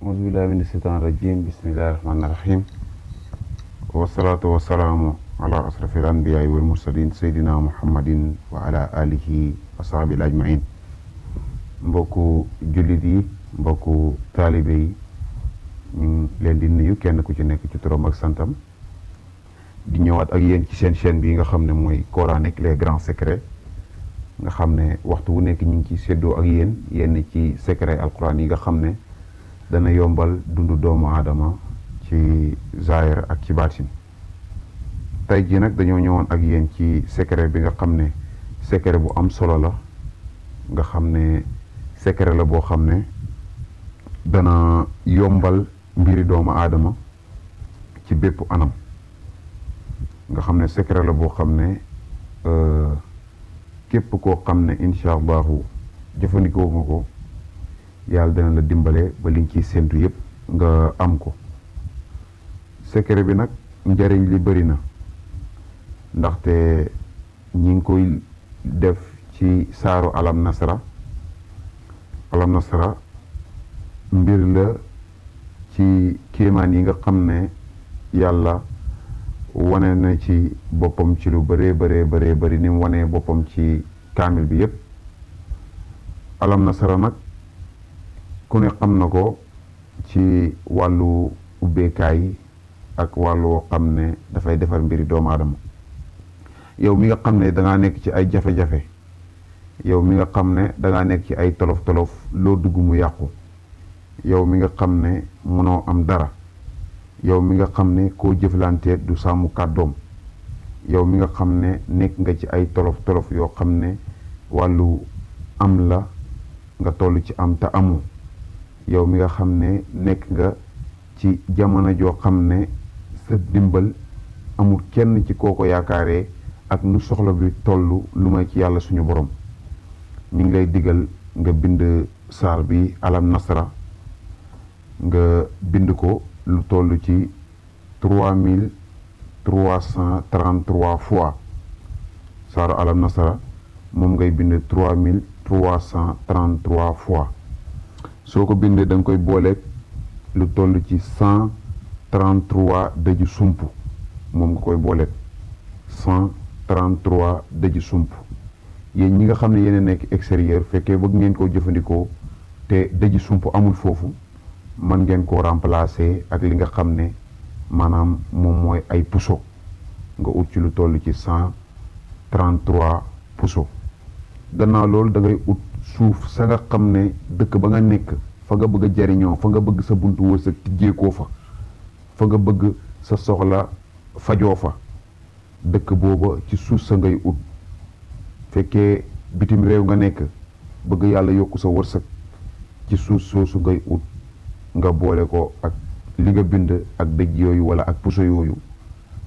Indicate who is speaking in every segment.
Speaker 1: أعوذ بالله من الشيطان الرجيم بسم الله الرحمن الرحيم والصلاة والسلام على أشرف الأنبياء والمرسلين سيدنا محمد وعلى آله وصحبه أجمعين mbokku jullit yi mbokku taalibe yi ñu leen di nuyu kenn ku ci nekk ci turam ak santam di ñëwaat ak yéen ci seen chaîne bi nga xam ne mooy coranique les grands secrets nga xam ne waxtu wu nekk ñu ngi ci séddoo ak yéen yenn ci secret alquran yi nga xam ne dana yombal dundu doomu aadama ci zaahir ak ci baatin tey jii nag dañoo ñëwoon ak yéen ci secret bi nga xam ne secret bu am solo la nga xam ne secret la boo xam ne dana yombal mbiri doomu aadama ci bépp anam nga xam ne secret la boo xam ne képp koo xam ne incha allahu jëfandikoo nga ko yàlla dana la dimbale ba liñ ciy séntu yépp nga am ko secret bi nag njariñ li bari na ndaxte ñi ngi koy def ci saaru alam nasra mbir la ci kéemaan yi nga xam ne yàlla wane na ci boppam ci lu bëree bëri ni mu wanee boppam ci kaamil bi yépp alam nasra nag ku ne xam na ko ci wàllu ubbeekaay ak wàllu xam ne dafay defar mbiri doomu aadama yow mi nga xam ne dangaa nekk ci ay jafe-jafe yow mi nga xam ne dangaa nekk ci ay tolof-tolof loo dugg mu yàqu yow mi nga xam ne mënoo am dara yow mi nga xam ne koo jëflante du sàmm kàddoom yow mi nga xam ne nekk nga ci ay tolof-tolof yoo xam ne wàllu am la nga toll ci am te amu yow mi nga xam ne nekk nga ci jamono joo xam ne sa dimbal amul kenn ci kooko yaakaaree ak nu soxla bi toll lu may ci yàlla suñu borom ñu ngi lay digal nga bind saar bi alam nasra nga bind ko lu toll ci 3333 fois saaru alam nasra moom ngay bind 3333 fois soo ko bindee da nga koy booleeg lu toll ci 133 dëju sump moom nga koy booleeg 133 dëju sump yéen ñi nga xam ne yéen a nekk extérieur fekkee bëgg ngeen koo jëfandikoo te dëju sump amul foofu man ngeen koo remplacer ak li nga xam ne maanaam moom mooy ay puso nga ut ci lu toll ci 133 puso gannaaw loolu da ngay ut suuf sa nga xam ne dëkk ba nga nekk fa nga bëgg a jariñoo fa nga bëgg sa buntu wërsëg tijjeekoo fa nga bëgg sa soxla fajoo fa dëkk booba ci suuf sa ngay ut fekkee bitim réew nga nekk bëgg yàlla yokku sa wërsëg ci suuf soosu ngay ut nga boole ko ak li nga bind ak dëj yooyu wala ak puso yooyu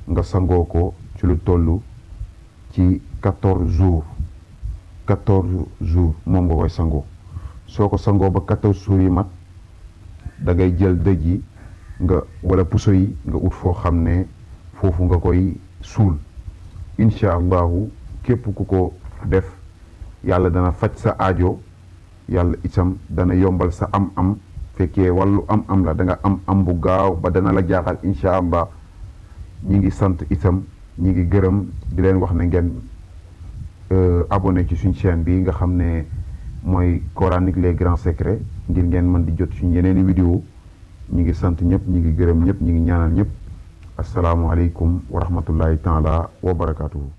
Speaker 1: nga sangoo ko ci lu toll ci 14 jours moom nga koy sangoo soo ko sangoo ba 14 jours yi mat da ngay jël dëj yi nga wala puso yi nga ut foo xam ne foofu nga koy suul incha allahu képp ku ko def yàlla dana faj sa aajo yàlla itam dana yombal sa am-am fekkee wàllu am-am la da nga am bu gaaw ba dana la jaaxal incha allah ñi ngi sant itam ñi ngi gërëm di leen wax ne ngeen abonné ci suñ chaîne bi nga xam ne mooy coranique les grands secrets ngir ngeen mën di jot suñ yeneeni vidéo ñi ngi sant ñëpp ñi ngi gërëm ñëpp ñi ngi ñaanal ñëpp asalaamualeykum wa rahmatullahi taala wa barakatuhu